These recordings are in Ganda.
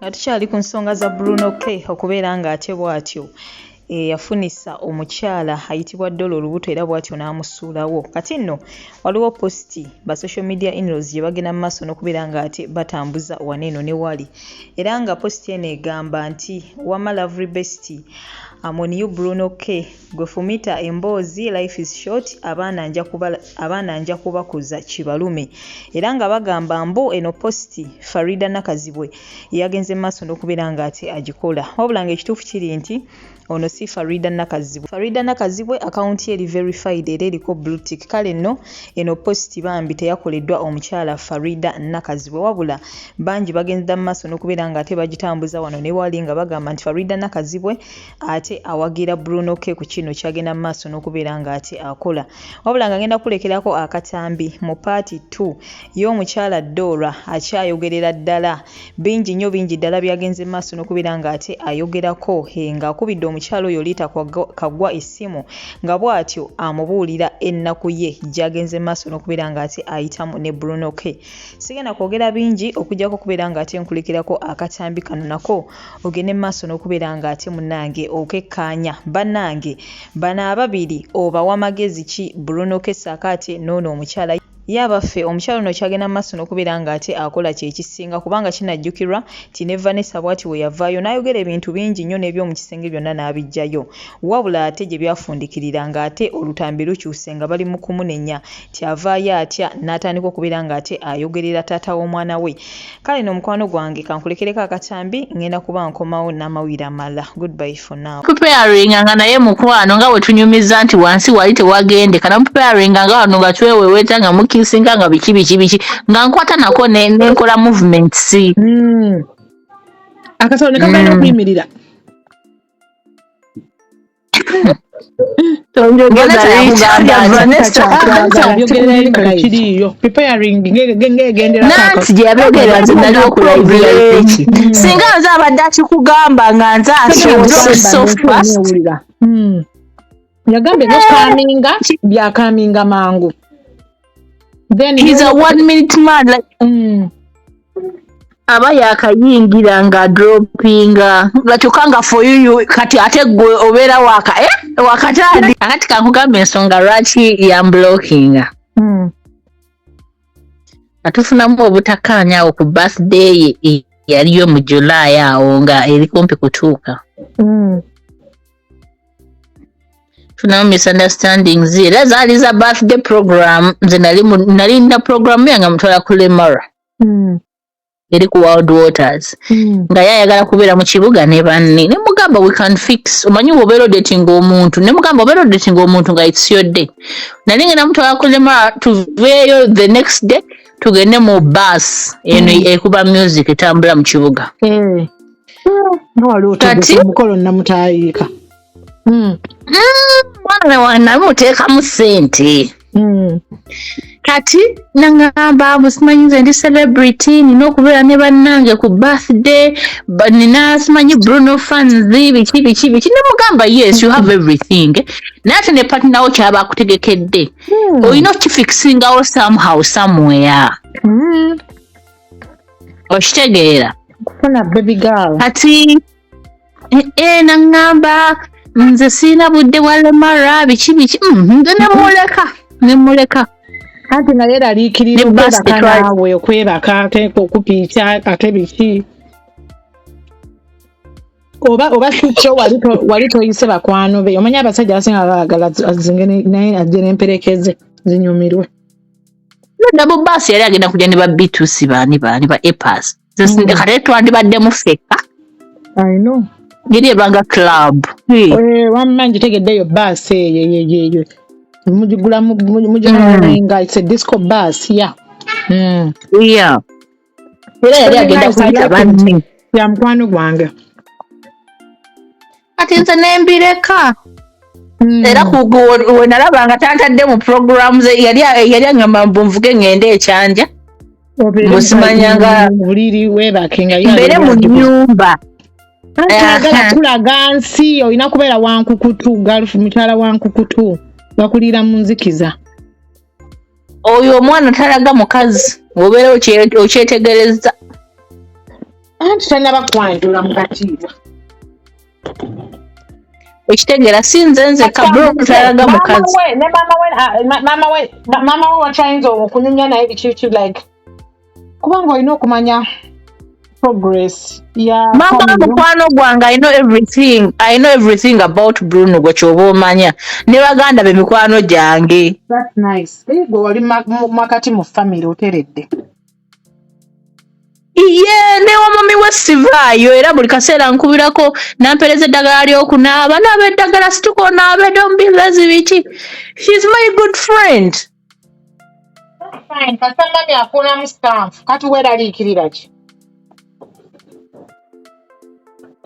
Nga tukyali ku nsonga za Bruno K okubeera ng'ate bw'atyo eyafunisa omukyala ayitibwa Dora olubuto era bw'atyo n'amusuulawo. Kati nno waliwo post ba social media in-laws gye bagenda mu maaso n'okubeera ng'ate batambuza wano eno ne wali era nga post eno egamba nti, "Wamma lovely bestie, I'm on you Bruno K, gwe fumita emboozi, life is short, abaana nja kubakuza kibalume." Era nga bagamba mbu eno post Farida Nakazibwe yagenze mu maaso n'okubeera ng'ate agikola, wabula ng'ekituufu kiri nti ono si Farida Nakazibwe. Farida Nakazibwe akawunti ye eri verified era eriko blue tick. Kale nno eno post bambi teyakoleddwa omukyala Farida Nakazibwe, wabula bangi bagenda mu maaso n'okubeera ng'ate bagitambuza wano ne wali nga bagamba nti Farida Nakazibwe ate awagira Bruno K ku kino ky'agenda mu maaso n'okubeera ng'ate akola. Wabula nga ngenda kulekerako akatambi mu part 2 y'omukyala Dora akyayogerera ddala bingi nnyo, bingi ddala by'agenze mu maaso n'okubeera ng'ate ayogerako ng'akubidde omukyala oyo Rita Kaggwa essimu nga bw'atyo amubuulira ennaku ye gy'agenze mu maaso n'okubeera ng'ate ayitamu ne Bruno K. Sigenda kwogera bingi okuggyako okubeera ng'ate nkulekerako akatambi kano nako ogende mu maaso n'okubeera ng'ate munnange okekkaanya. Bannange bano ababiri obawa magezi ki, Bruno K ssaako ate n'ono omukyala? Ye abaffe, omukyala ono ky'agenda mu maaso n'okubeera ng'ate akola kye kisinga, kubanga kinajjukirwa nti ne Vanessa bw'ati we yavaayo n'ayogera ebintu bingi nnyo n'eby'omu kisenge byonna n'abiggyayo, wabula ate gye byafundikirira ng'ate olutambi lukyuse nga bali mu kumunenya nti avaayo atya n'atandika okubeera ng'ate ayogerera taata w'omwana we. Kale nno mukwano gwange, kankulekereko akatambi, ngenda kuba nkomawo n'amawulire amalala. Goodbye for now. Preparinga nga naye mukwano nga bwe tunyumiza nti wansi wali tewagendeka, namupreparinga nga wano nga tweweweta nga mukisinga nga biki biki biki nga nkwata nako nenkola movements. Akasolo ne kagaana okuyimirira. Vanessa yakugamba ati Vanessa byogerera eri nga tekiriiyo preparing ng'egendera. Nanti gye yabyogerera nze naliwo ku live ya Riki. Singa nze abadde akikugamba nga nze asoose so fast. Yagambye byakaminga byakaminga mangu then He's a one minute man, like aba yakayingira nga dropinga nga kyokka nga for you kati ate gwe obeera waka wakatandi. Akati kankugamba ensonga lwaki yamblockinga. Atufunamu obutakkaanya awo ku birthday ye yaliyo mu July awo nga eri kumpi kutuuka. Tunamu misunderstandings era zaali za birthday program. Nze nali nina program yange mutwala ku Lemara eri ku Wild Waters nga ye ayagala kubeera mu kibuga ne banne. Ne mugamba we can fix, omanyi bw'obeera odatinga omuntu, ne mugamba obeera odatinga omuntu nga it's your day. Nali ngenda mutwala ku Lemara, tuveeyo the next day tugende mu bus eno ekuba music etambula mu kibuga. Nga wali otegeka omukolo namutayiika. Mwana wange namuteekamu ssente. Kati nangamba mbu simanyi nze ndi celebrity, nina okubeera ne bannange ku birthday, nina simanyi Bruno fans, biki biki biki. Nemugamba yes, you have everything, naye ate ne partner wo kyaba akutegekedde olina okukifixingawo somehow, somewhere. Okitegeera? Kufuna baby girl. Kati naŋŋamba nze siina budde bwa Lemara biki biki. Nze nemuleka nemuleka. Anti nga yeeraliikirira Ne bus okwebaka naawe okwebaka ate okupiica ate biki oba sikyo wali toyise bakwano be. Omanyi abasajja abasinga baagala azinge naye ajje n'emperekeze zinyumirwe. Nedda, mu baasi yali agenda kujja ne ba B2C baani baani ba Epas. Kate twandibaddemu ffekka. I know. Yeri ebanga club. Hey. Wamma ngitegeddeyo baasi eyo eyo eyo mugigula mugiharinga, it's a disco bus, yeah. Yeah. Era yali agenda kuyita banne. Ya mukwano gwange. Kati nze nembireka. Era we nalaba nga tantadde mu program ze yali aŋŋamba mbu nvuge ŋŋende ekyanja. Obeere Mbusimanya mu buliri weebake nga ye mbeere mu nnyumba. Anti ayagala kulaga nsi olina kubeera wankukutu galufu mukyala wankukutu bakuliira mu nzikiza. Oyo omwana talaga mukazi, obeera okyetegereza. Anti Anti tannaba kwanjula mu katiibwa. Ekitegeera si nze nzekka, Bruno talaga mukazi. Maama we ne maama we, ah, maama we wakyayinza okunyumya naye biki biki, like kubanga olina okumanya progress ya Maama family. Mukwano gwange, I know everything, I know everything about Bruno. Gwe kyoba omanya ne baganda be mikwano gyange. That's nice. Eh, gwe wali makati mu family, oteredde. Ye ne wamami we sivaayo, era buli kaseera nkubirako nampereza eddagala ly'okunaaba, naaba eddagala, situka onaabe, don't be lazy, biki. She's my good friend. Fine, kasita mami akuunamu stamp, kati weeraliikirira ki?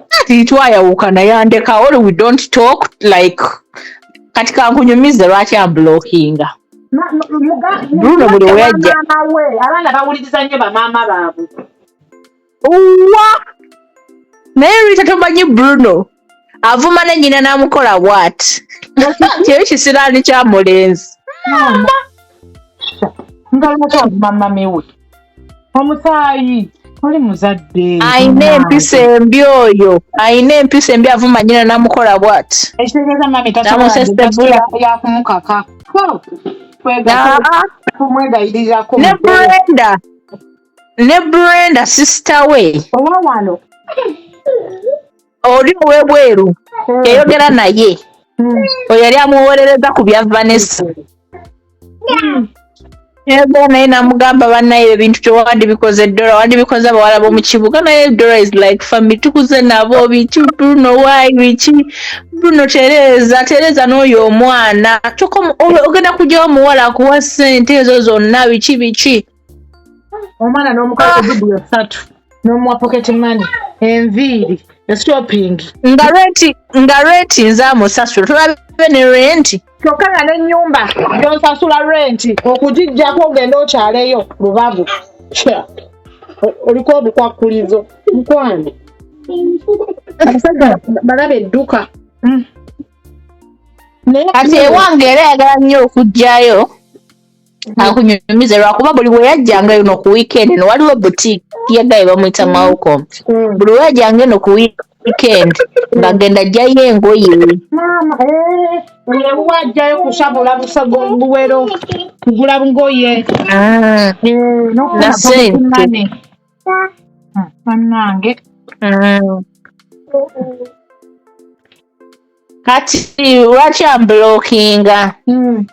Kati twayawukana, yandeka, all we don't talk. Like kati kankunyumize lwaki amblockinga. Bruno buli we yajja. Maama we, abaana bawuliriza nnyo bamaama baabwe. Wa naye Rita, tomanyi Bruno avuma ne nnyina n'amukola bw'ati, kyeyo kisiraani kya mulenzi. Maama, nga lwaki avuma mami we? Omusaayi, oli muzadde. Ayina empisa embi oyo, ayina empisa embi, avuma nnyina n'amukola bw'ati. Ekitegeeza mami tasobola Namusesebula. yakumukaka Ah, kumwegayirirako. Ne Brenda sister we. Owa wano? Oli ow'ebweru yayogera naye, oyo yali amuwolereza ku bya Vanessa. Yayogera naye namugamba, bannaye ebintu tewandibikoze Dora, wandibikoze abawala b'omu kibuga, naye Dora is like family, tukuze nabo, biki. Bruno, why, biki, Bruno, tereza, tereza n'oyo omwana. Kyokka ogenda kugyawo omuwala akuwa ssente ezo zonna, biki biki. Omwana n'omukola vidiyo ssatu, n'omuwa pocket money, enviiri, eshopping. Nga rent nze amusasula, tulabe ne rent. Kyokka nga n'ennyumba gy'onsasula rent okugijjako ogenda okyaleyo lubabu. Kya, oliko obukwakkulizo, mukwano. Abasajja balaba edduka. Naye Kati ewange era ayagala nnyo okugjayo akunyumize, lwakuba buli bwe yajjanga eno ku weekend, eno waliwo boutique yagaye bamuyita Malcolm. Buli lwe yajjanga eno ku weekend ng'agenda ajjayo engoye. Maama, eh, ewuwe ajjayo kusabula busago buwero, kugula ngoye. Eh, n'okufuna Na ssente. pocket money. Bannange. Kati lwaki amblockinga?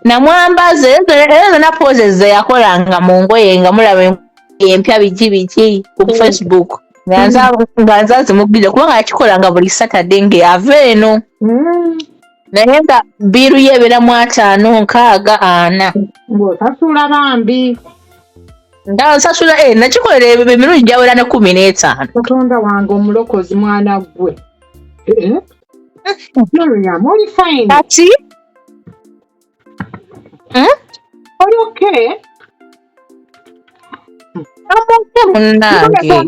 Namwambaza era zonna poses ze yakolanga mu ngoye, nga mulaba engoye empya, biki biki ku Facebook, nga nze azimugirira, kubanga yakikolanga buli Saturday ng'ava eno. Naye nga bill ye ebeeramu 50, 60, 40. Ng'osasula bambi. Nga nsasula, eh, nakikolera emirundi gyawera ne 15. Katonda wange omulokozi, mwana ggwe. Eh? Mariam, oli fine? Kati? Oli okay? Amoke munnange.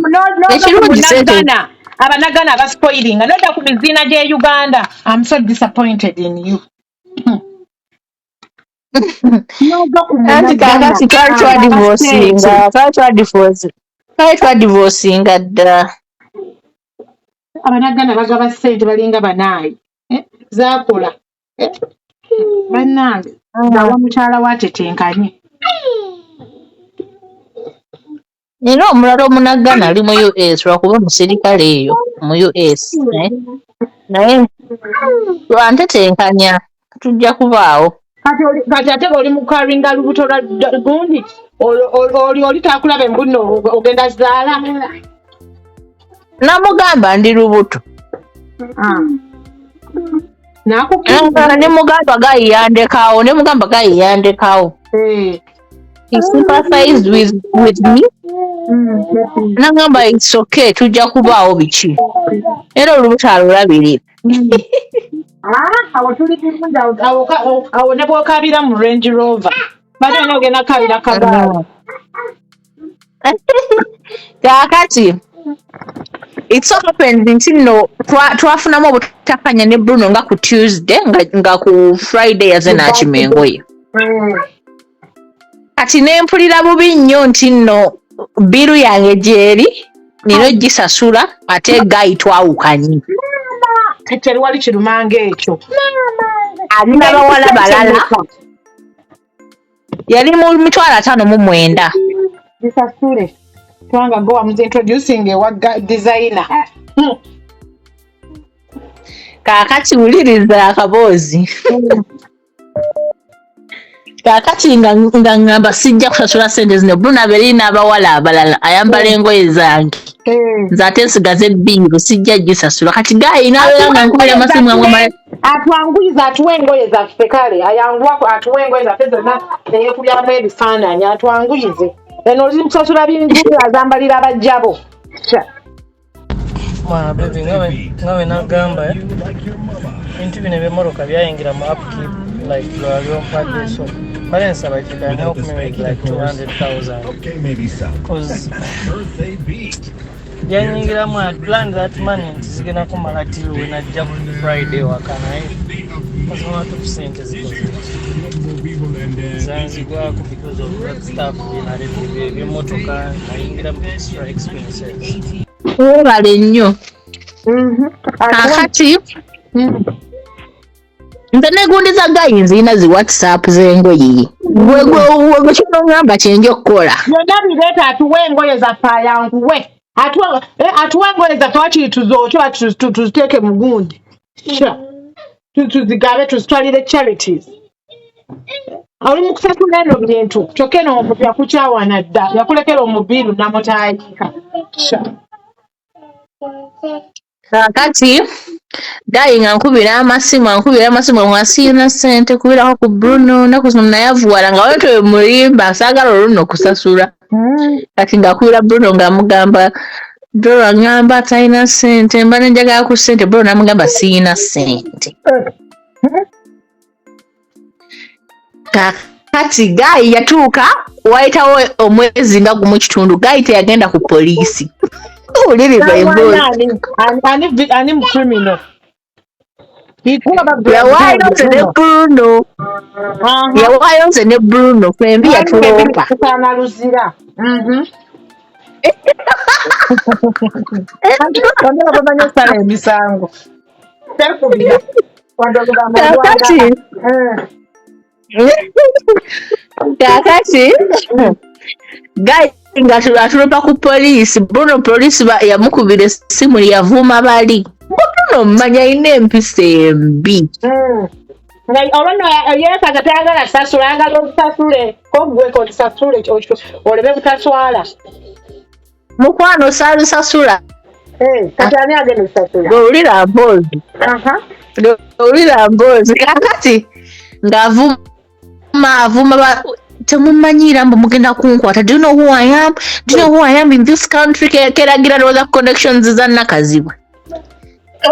Ekirungi sente Abanagana, abanagana abaspoilinga nodda ku miziina gy'e Uganda. I'm so disappointed in you. Nodda ku Anti munagana kaakati twali twadivorcinga, twali twadivorcinga dda. Abanagana bagaba ssente, balinga banaayi. Eh, zaakola. Eh, bannange, awa mukyala wa tetenkanye. Era omulala omunagana ali mu US, lwakuba musirikale eyo mu US, eh? Naye lwantetenkanya tujja kubaawo. Kati ate oli mukaringa lubuto lwa gundi, oli takulaba embuno, ogenda zaala. Namugamba ndi lubuto. Ah. Nakukkiriza? Ne mugamba guy yandekawo, ne mugamba guy yandekawo. Eh. He sympathized with me. Nagamba it's okay, tujja kubaawo, biki, era olubuto alulabirira. Ah, awo tuli bulungi, awo ne bw'okaabira mu Range Rover, bate olina ogenda kukaabira kagaali. Kaakati it so happened nti nno twafunamu obutakanya ne Bruno nga ku Tuesday, nga ku Friday yaze n'akima engoye. Kati ne mpulira bubi nnyo nti nno bill yange gyeri. Nina ogisasula ate guy twawukanye. Tewali kirumanga ekyo. Alina bawala balala. Yali mu 59,000. Gisasule, kubanga gwe wamuzi introducing ewa designer. Kaakati wuliriza akaboozi. Kaakati nga ŋŋamba sijja kusasula ssente zino. Bruno abeeri n'abawala abalala, ayambala engoye zange, nze ate nsigaze bill, sijja gisasula. Kati guy n'abeera nga nkubira amasimu amwe. Atwanguyiza, atuwe engoye zaffe. Kale ayanguwako, atuwe engoye zaffe zonna neyekubyamu ebifaananyi, atwanguyize. Eno oli musasula bingi, azambalira abajjabo. Sha. Mwana baby, nga bwe nagamba, eh, ebintu bino ebyemmotoka byayingira mu upkeep, like lwali ompadde, so bale nsaba if you can help me with like 200,000. Okay, maybe so. Cause Birthday beat. byanyingiramu. I planned that money nti zigenda kumala till we najja ku Friday waka, naye mazima matuufu sente zikoze zanzigwako because of that stuff byenaleta ebyemmotoka, nayingira mu extra expenses. Webale nnyo. Kaakati nze negundiza guy, nzirina zi WhatsApp z'engoye. Gwe kyonoŋŋamba kyenja okukola. Byonna bireeta, atuwe engoye zaffe, ayanguwe. Atuwe engoye zaffe, wakiri tuzookye oba tuziteeke mu gundi. Sha. Tuzigabe, tuzitwalire charities. Oli mu kusasula eno bintu, kyokka eno omuntu yakukyawana dda, yakulekera omubiiru namutaayiika. Sha. Kaakati guy nga nkubira amasimu, ankubira amasimu nga siyina ssente, kubirako ku Bruno nnaku zino nayavuwala nga waliwo mulimba, saagala olwo kusasula. Kati ng'akubira Bruno ng'amugamba, Bruno aŋŋamba talina ssente, mba nenjagala ku ssente. Bruno n'amugamba siyina ssente. Kaakati guy yatuuka wayitawo omwezi nga gumu kitundu, guy teyagenda ku poliisi. Wuliriza emboozi. Ani mu criminal? Yawaayo nze ne Bruno, yawaayo nze ne Bruno fembi, yatuloopa. Kusaana luzira. Bonna bamanyi osala emisango. Tekubira. Wadde olugambo. Kaakati guy nga atulopa ku poliisi Bruno, poliisi yamukubira essimu, yavuuma bali. Bruno mmanya alina empisa embi. Nga olwo nno yeekaza, tayagala sasula, ayagala osasule, ko gwe kosasule oleme butaswala. Mukwano, saalisasula. Kati ani agenda osasula? Owulira mboozi? Owulira mboozi? Kakati ng'avuma, avuma temumanyiira mbu mugenda kunkwata. Do you know who I am? Do you know who I am in this country? Keragira ndowooza connections za Nakazibwe.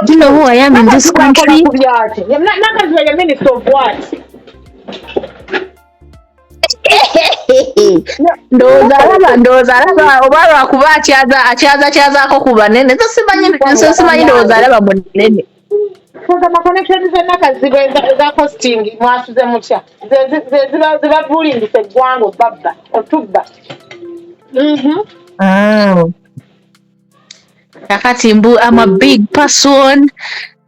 Do you know who I am in this country? Ku byaki? Nakazibwe ye minister of what? Ndowooza alaba oba lwakuba akyaza akyaza kyazaako ku banene. Nze simanyi, ndowooza alaba munene. Kugamba connections ze Nakazibwe eza hosting, mwasuze mutya? Ze zibabuulingisa eggwanga obbabba otubba. Kakati mbu I'm a big person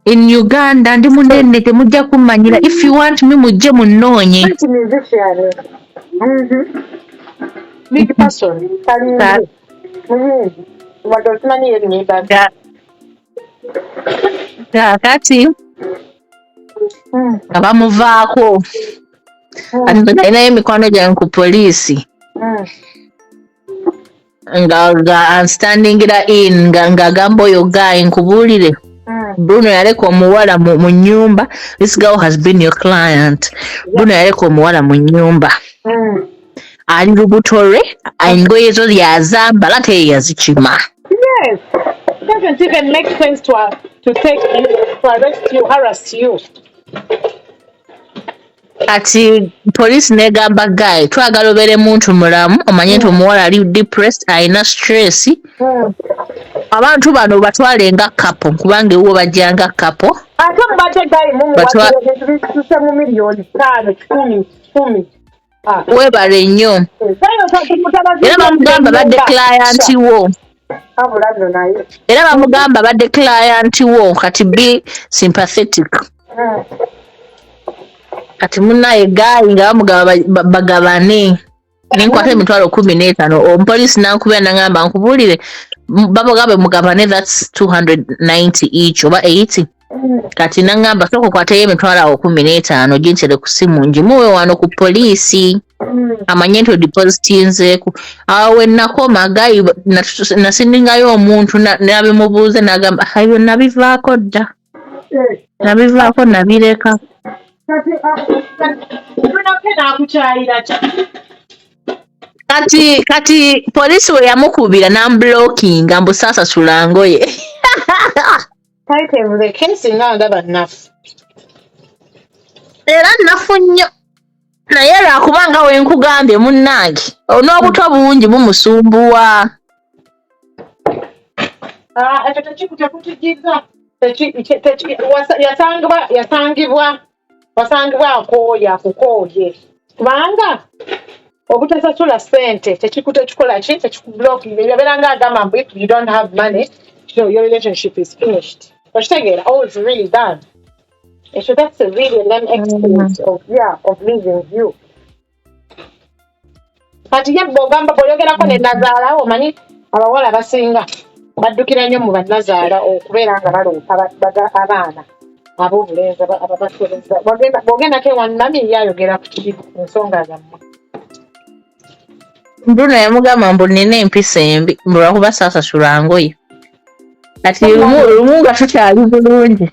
in Uganda, ndi munene, temujja kummanyira. If you want me, mujje munnoonye. Anti musician. Big person. Kalinze. Muyimbi. Wadde okimanyi ennyimba. Kakati nga bamuvaako. Kati nze nalinayo emikwano gyange ku poliisi nga anstandingira in nga ng'agamba oyo guy, nkubuulire, Bruno yaleka omuwala mu nnyumba. This girl has been your client. Bruno yaleka omuwala mu nnyumba, ali lubuto lwe, engoye zo yazambala, teye yazikima. Yes. Doesn't even make sense to take to arrest you, harass you. Kati poliisi negamba guy, twagala obeere muntu mulamu, omanye nti omuwala ali depressed, alina stress. Abantu bano batwale nga couple, kubanga ewuwo bajja nga couple. Ate mubadde guy mumuwadde ebintu bisuse mu 5 miliyoni 100 100. Ah. Weebale nnyo. Era bamugamba badde client wo. Wabula nno naye. Era bamugamba badde client wo, kati be sympathetic. Kati munaye guy nga bamugamba bagabane, nenkwata 15000, omupoliisi nankubira nangamba nkubuulire, bamugambe mugabane, that's 290 each oba 80. Kati nangamba sooka okwateyo emitwalo awo 15 gintere ku simu ngimuwe wano ku poliisi amanye nti odipositinzeeku. Awo we nakoma, guy nasindingayo omuntu nabimubuuze, nagamba, "Ah, ebyo nabivaako dda, nabivaako, nabireka." Kati Bruno K n'akukyayira ki? Kati poliisi we yamukubira n'amblockinga mbu saasasula ngoye. Title muleke, singa ndaba nnafu. Era nnafu nnyo, naye lwakuba nga we nkugambye munnange, n'obuto bungi bumusumbuwa. Ah, ekyo tekutujjiza. Yasangibwa akooye, akukooye, kubanga obutasasula ssente tekikola ki, tekikublocking. Yabeera nga agamba mbu if you don't have money, so your relationship is finished. Okitegeera? Oh, it's really done. Ekyo, that's a really lame excuse of, yeah, of leaving you. Kati ye bw'ogamba, bw'oyogerako ne nazaala, omanyi abawala abasinga baddukira nnyo mu bannazaala okubeera nga baloopa abaana ab'obulenzi ababasobeza. Bw'ogendako ewa mami, ye ayogera ku ki, ku nsonga zammwe? Bruno yamugamba mbu nina empisa embi, mbu lwakuba saasasula ngoye. Kati lumu nga tukyali bulungi,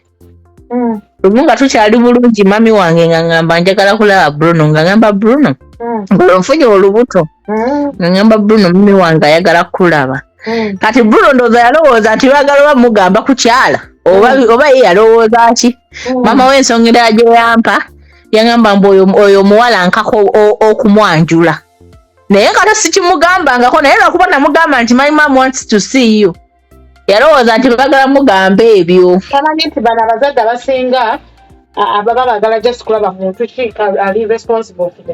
lumu nga tukyali bulungi, mami wange nga ngamba njagala kulaba Bruno, nga ngamba Bruno nga nfunye olubuto, nga ngamba Bruno, mami wange ayagala kulaba. Kati Bruno ndowooza yalowooza nti baagala oba mugamba kukyala oba ye yalowooza ki. Maama w'ensonga endala gye yampa, yangamba mbu oyo omuwala nkako okumwanjula, naye nga sikimugambangako, naye lwakuba namugamba nti my mom wants to see you, yalowooza nti baagala mugamba ebyo. Tamanyi nti bano abazadde abasinga ababa baagala just kulaba muntu ki ali responsible for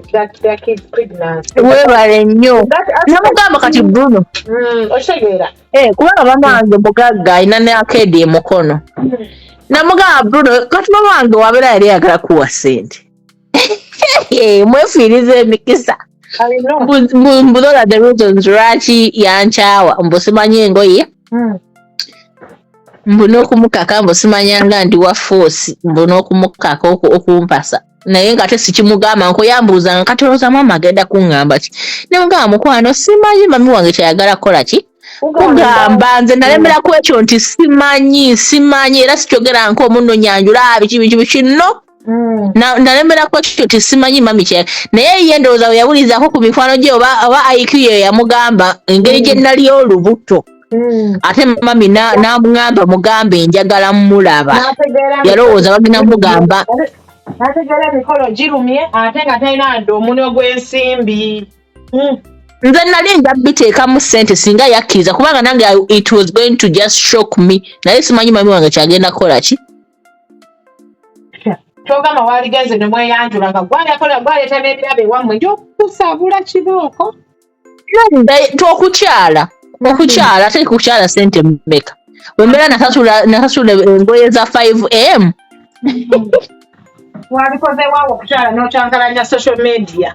their kids pregnancy. Weebale nnyo. Namugamba kati Bruno Okitegeera? Eh, kubanga mama wange mugagga, alina ne arcade e Mukono. Namugamba Bruno, kati mama wange wabeera yali ayagala kuwa ssente, mwefiiriza emikisa. I know. Mbu those are the reasons lwaki yankyawa, mbu simanyi engoye, mbu n'okumukaka, mbu simanyanga ndi wa force, mbu n'okumukaka okumpasa, naye nga ate sikimugamba. Nkoyambuuza nga kati olowooza maama agenda kuŋŋamba ki? Nemugamba, mukwano, simanyi mami wange kyayagala kukola ki kugamba. Nze nalemera ku ekyo nti simanyi, simanyi, era sikyogera nko omuno nyanjula biki biki biki, no. Nalemera ku ekyo nti simanyi mami kye, naye ye ndowooza bwe yawulizaako ku mikwano gye oba IQ ye yamugamba engeri gye nali olubuto, ate mami n'amuŋŋamba mugambe njagala mmulaba. N'ategeera. Yalowooza bagenda mugamba. N'ategeera emikolo girumye ate nga talina dde omunwe gw'ensimbi. Nze nali nja biteekamu ssente singa yakkiriza, kubanga nange it was going to just shock me, naye simanyi mami wange kyagenda kukola ki. Kyogamba waaligenze ne mweyanjula nga gwalakola gwaleeta n'ebirabo ewammwe, nja okusabula kibooko. Okukyala, ate kukyala ssente mmeka? Wembeera nasasula engoye za 5M. Wabikoze waawo okukyala n'okyankalanya social media.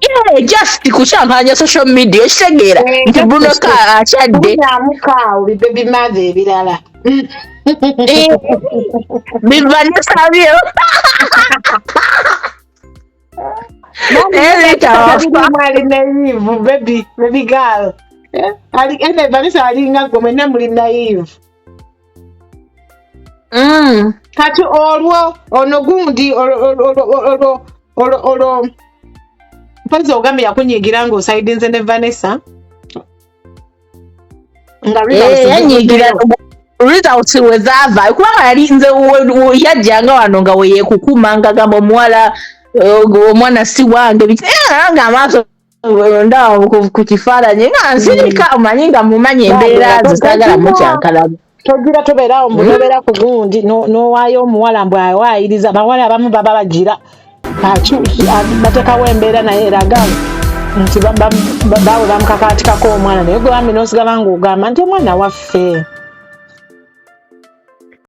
Yeah, just kukyankalanya social media, okitegeera nti Bruno K akyadde. Bunyamuka awo bibaby mother ebirala. Eh, bivanesabyo leeta wafa. Ali naive, baby girl. Eh, ali ene Vanessa alinga gwe, mwenna muli naive. Kati olwo ono gundi olwo mpozi ogambye yakunyiigira ng'osayidinze ne Vanessa nga results Yanyiigira zivuddeyo. Results we zaava, kubanga yali nze yajjanga wano nga weyeekukuma nga gamba omuwala omwana si wange biki. Nga amaaso ndaba ku kifaananyi nga nsirika, omanyi nga mumanyi embeera ze, saagala mukyankalamu. Togira tobeerawo mbu tobeera ku gundi n'owaayo omuwala mbu awaayiriza. Abawala abamu baba bagira bateekawo embeera naye eraga Nti baawe bamukakaatikako omwana, naye gwe bambi n'osigala ng'ogamba nti omwana waffe.